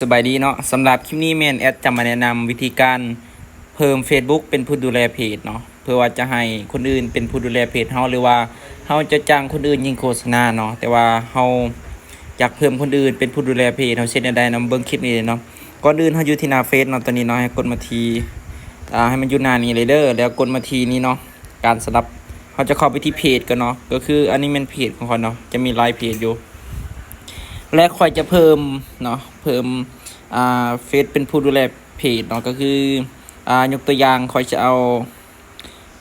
ສະບາຍດີເນາະ, ສຳລັບຄລິບນີ້ແມ່ນແອັດຈະມາແນະນຳວິທີການເພີ່ມເຟສບຸກເປັນຜູ້ດູແລເພຈເນາະ, ເພື່ອວ່າຈະໃຫ້ຄົນອື່ນເປັນຜູ້ດູແລເພຈເຮົາ ຫຼືວ່າເຮົາຈະຈ້າງຄົນອື່ນຍິງໂຄສະນາເນາະ, ແຕ່ວ່າເຮົາຢາກເພີ່ມຄົນອື່ນເປັນຜູ້ດູແລເພຈ ເຮົາເຮັດແນວໃດເນາະ, ເບິ່ງຄລິບນີ້ເລີຍເນາະ. ກ່ອນອື່ນເຮົາຢູ່ທີ່ໜ້າເຟສເນາະ, ຕອນນີ້ເນາະ ໃຫ້ກົດມາທີ່ ອ່າ ໃຫ້ມັນຢູ່ໜ້ານີ້ເລີຍເດີ, ແລ້ວກົດມາທີ່ນີ້ເນາະ, ການສຳລັບ ເຮົາຈະເຂົ້າໄປທີ່ເພຈກ່ອນເນາະ, ກໍຄືອັນນີ້ແມ່ນເພຈຂອງຂ້ອຍເນາະ, ຈະມີຫຼາຍເພຈຢູ່ ແລະ ຂ້ອຍຈະເພີ່ມເນາະ ເພີ່ມ ອ່າ ເຟສເປັນຜູ້ດູແລເພຈເນາະ, ກໍຄື ອ່າ ຍົກຕົວຢ່າງ ຂ້ອຍຈະເອົາ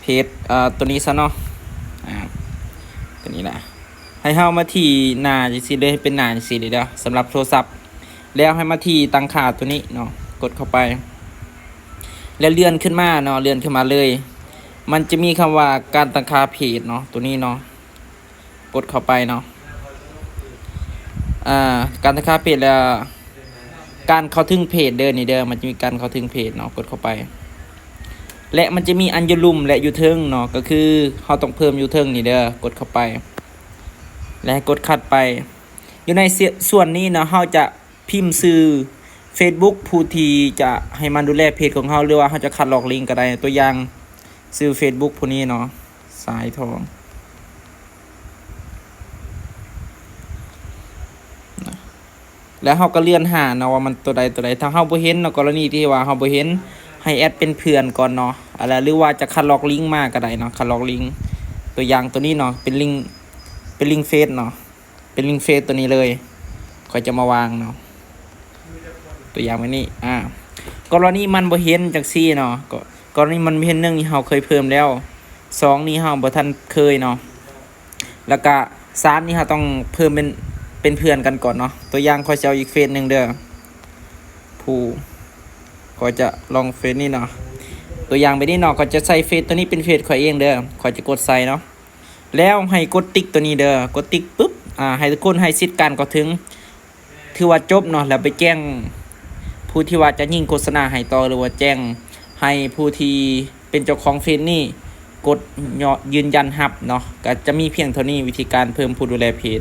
ເພຈ ອ່າ ຕົວນີ້ຊະເນາະ, ອ່າ ຕົວນີ້ນະ, ໃຫ້ເຮົາມາທີ່ໜ້າຈັ່ງຊີ້ເລີຍ, ໃຫ້ເປັນໜ້າຈັ່ງຊີ້ເລີຍເດີ ສຳລັບໂທລະສັບ, ແລ້ວໃຫ້ມາທີ່ຕັ້ງຄ່າຕົວນີ້ເນາະ, ກົດເຂົ້າໄປ ແລ້ວເລື່ອນຂຶ້ນມາເນາະ, ເລື່ອນຂຶ້ນມາເລີຍ ມັນຈະມີຄຳວ່າການຕັ້ງຄ່າເພຈເນາະ, ຕົວນີ້ເນາະ ກົດເຂົ້າໄປເນາະ, ອ່າ ການຕັ້ງຄ່າເພຈ ແລ້ວການເຂົ້າເຖິງເພຈເດີ, ນີ້ເດີ ມັນຈະມີການເຂົ້າເຖິງເພຈເນາະ, ກົດເຂົ້າໄປ ແລະ ມັນຈະມີອັນຢູ່ລຸ່ມ ແລະ ຢູ່ເທິງເນາະ, ກໍຄືເຮົາຕ້ອງເພີ່ມຢູ່ເທິງນີ້ເດີ, ກົດເຂົ້າໄປ ແລະ ໃຫ້ກົດຄັດໄປ. ຢູ່ໃນສ່ວນນີ້ເນາະ ເຮົາຈະ ພິມຊື່ເຟສບຸກຜູ້ທີ່ຈະໃຫ້ມັນດູແລເພຈຂອງເຮົາ ຫຼືວ່າເຮົາຈະຄັດລອກລິງກໍໄດ້, ຕົວຢ່າງຊື່ເຟສບຸກຜູ້ນີ້ເນາະ ສາຍທອງ, ແລ້ວເຮົາກໍເລື່ອນຫາເນາະວ່າມັນຕົວໃດຕົວໃດ, ຖ້າເຮົາບໍ່ເຫັນເນາະ, ກໍລະນີທີ່ວ່າເຮົາບໍ່ເຫັນ ໃຫ້ແອັດເປັນເພື່ອນກ່ອນເນາະ, ແລ້ວ ຫຼືວ່າຈະຄັດລອກລິງມາກໍໄດ້ເນາະ, ຄັດລອກລິງ ຕົວຢ່າງຕົວນີ້ເນາະ ເປັນລິງ ເປັນລິງເຟສເນາະ. ເປັນລິງເຟສຕົວນີ້ເລີຍ, ຂ້ອຍຈະມາວາງເນາະ, ຕົວຢ່າງແບບນີ້ ອ່າ ກໍລະນີມັນບໍ່ເຫັນຈັ່ງຊີ້ເນາະ, ກໍ ກໍລະນີມັນບໍ່ເຫັນ ໜຶ່ງນີ້ເຮົາເຄີຍເພີ່ມແລ້ວ, ສອງນີ້ເຮົາບໍ່ທັນເຄີຍເນາະ, ແລ້ວກະ ສາມນີ້ເຮົາຕ້ອງເພີ່ມເປັນ ເປັນເພື່ອນກັນກ່ອນເນາະ. ຕົວຢ່າງຂ້ອຍຊິເອົາອີກເຟສໜຶ່ງເດີ, ຜູ້ ຂ້ອຍຈະລອງເຟສນີ້ເນາະ, ຕົວຢ່າງແບບນີ້ເນາະ, ຂ້ອຍຈະໃສ່ເຟສຕົວນີ້ເປັນເຟສຂ້ອຍເອງເດີ, ຂ້ອຍຈະກົດໃສ່ເນາະ. ແລ້ວໃຫ້ກົດຕິກຕົວນີ້ເດີ, ກົດຕິກປຶບ ອ່າ ໃຫ້ທຸກຄົນໃຫ້ສິດການເຂົ້າເຖິງ ຖືວ່າຈົບເນາະ, ແລ້ວໄປແຈ້ງຜູ້ທີ່ວ່າຈະຍິງໂຄສະນາໃຫ້ຕໍ່ ຫຼືວ່າແຈ້ງໃຫ້ຜູ້ທີ່ເປັນເຈົ້າຂອງເຟສນີ້ກົດຍອດ ຢືນຢັນຮັບເນາະ. ກໍຈະມີພຽງເທົ່ານີ້ ວິທີການເພີ່ມຜູ້ດູແລເພຈ.